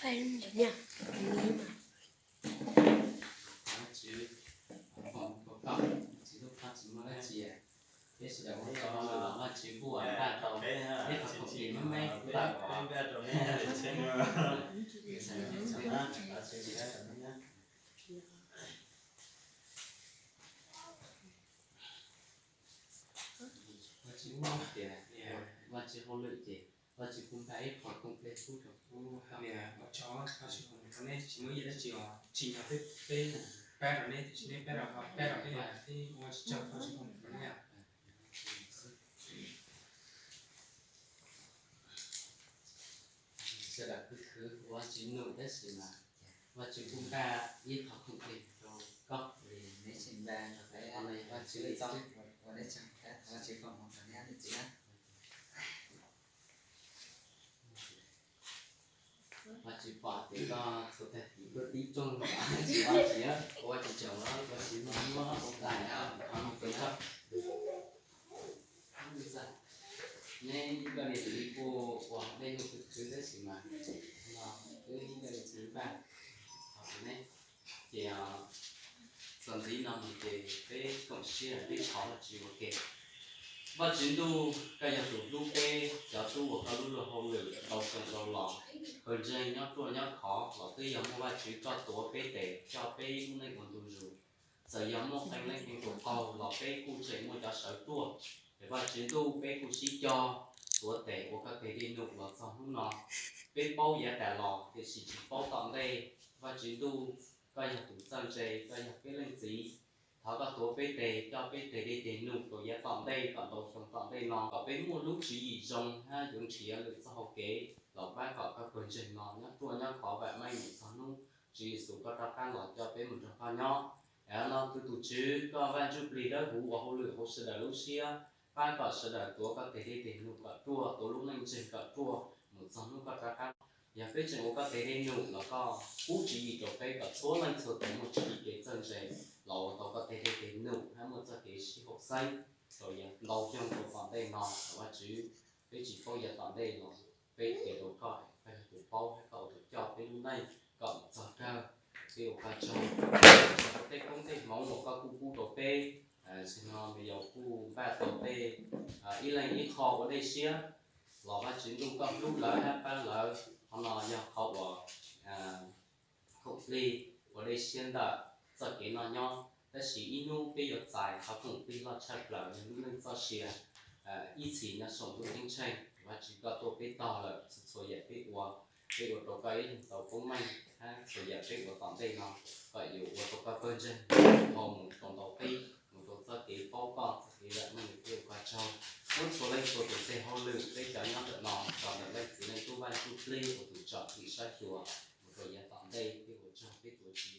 Tais niam, mas Vajtswv, Vajtswv lub koj tsis muaj dab tsi, peb sawv daws ua tau los Vajtswv kuj npaj tau peb qhov khoom ces me me tawm. Vajtswv muab tias Vajtswv hauj lwm ces Vajtswv kuj npaj ib qho khoom peb pub rau kuv. Ua tsaug Vajtswv hauj lwm rau neb, tsis muaj ib yam dab tsi os, tsim nyog peb pab rau neb, tiam sis neb pab rau, pab rau peb lawm, peb ua tsaug Vajtswv hauj lwm rau neb. Sawv daws khwv khwv ua Vajtswv num tab sis mas Vajtswv kuj npaj ib qho khoom peb rau koj. Neb tseem npaj rau peb, Vajtswv txoj, ua neb tsaug, Vajtswv foom hmoov rau neb niam txiv na. Vajtswv pom tias koj txhua tag kis tuaj tib rooj, tsis ua tsis ua tsis tsaus los Vajtswv muab muab ua ntais no, qhov no peb txog. Neb ib co niam txiv kuj ua dej num khwv khwv tab sis mas no wb ib co niam txiv npaj, neb ces txog ntxiv no mus ces peb koom siab peb thov Vajtswv ua ke. Vajtswv ntuj, koj yog tus hlub peb cov tub ua koj lub luag hauj lwm tau xyoo tau los, pawg ntseeg nyob ruaj nyob khov los twb yog muaj Vajtswv koj tuav peb tes coj peb lub neej ua ntu zus. Txawm yog muaj qee leej qee tus qaug los peb kuj tseem muaj cov sawv ruaj. Es Vajtswv ntuj, peb kuj sib cog tuav tes ua koj tes dej num los txog hnub no. Peb paub yav tas los tiam sis tsis paub tom ntej. Vajtswv ntuj, koj yog tus txawj ntse, koj yog peb leej txiv. Thov koj tuav peb tes, coj peb tes dej tes num rau yav tom ntej kom ntau xyoo tom ntej no kom peb muaj lub tswv yim zoo hab yuav nrhiav lwm txoj hau kev los pab kom koj pawg ntseeg no nyob ruaj nyob khov vam meej mus txog hnub Tswv Yexus koj rov qab los coj peb mus nrog koj nyob. Es no tus tus Tswv, koj Vaj Ntsuj Plig Dawb Huv ua hauj lwm hauv sawv daws lub siab, pab kom sawv daws tuav koj tes dej tes num kom ruaj, tuav lub neej ntseeg kom ruaj mus txog hnub koj rov qab. Yog peb tseem ua koj tes dej num los koj pub tswv yim rau peb kom txhua leej txhua tus muaj tswv yim kev txawj ntse los ua tau koj tes dej tes num hab muaj txoj kev sib haum xeeb rau yav ntau xyoo rau tom ntej no. Thov Vajtswv, peb tsis paub yav tom ntej los peb qhia rau koj, koj yog tus paub hab koj ua tus coj peb lub neej kom mus txog kawg. Peb ua koj tsaug, txog tej koob tej hmoov uas koj kuj pub rau peb. Tam sim no me yaus kuj npaj tau tej ib leeg ib qho ua dej siab los Vajtswv ntuj koj hlub lawv hab pab lawv. Qhov no yog qhov uas khoom plig ua dej siab ntawm txoj kev noj nyob, tab sis ib hnub peb yuav txais qhov khoom plig loj tshaj plaws yog lub neej txoj sia ib txhis nyob saum ntuj ceeb tsheej. Vajtswv koj tuaj peb tog lawm, txhua txhua yam peb ua, peb ua rau koj ib leeg tau koob meej hab txhua yam peb ua tom ntej no kom yuav ua rau koj pawg ntseeg ho mus rau ntau qib, mus rau txoj kev paub koj, txoj kev vam meej. Peb ua koj tsaug, muab txhua leej txhua tus tes hauj lwm peb cov nyob ntawm no tso ntawm leej txiv leej tub Vaj Ntsuj Plig ua tus tsom tim saib xyuas mus rau yav tom ntej. Peb ua tsaug, peb tuav Tswv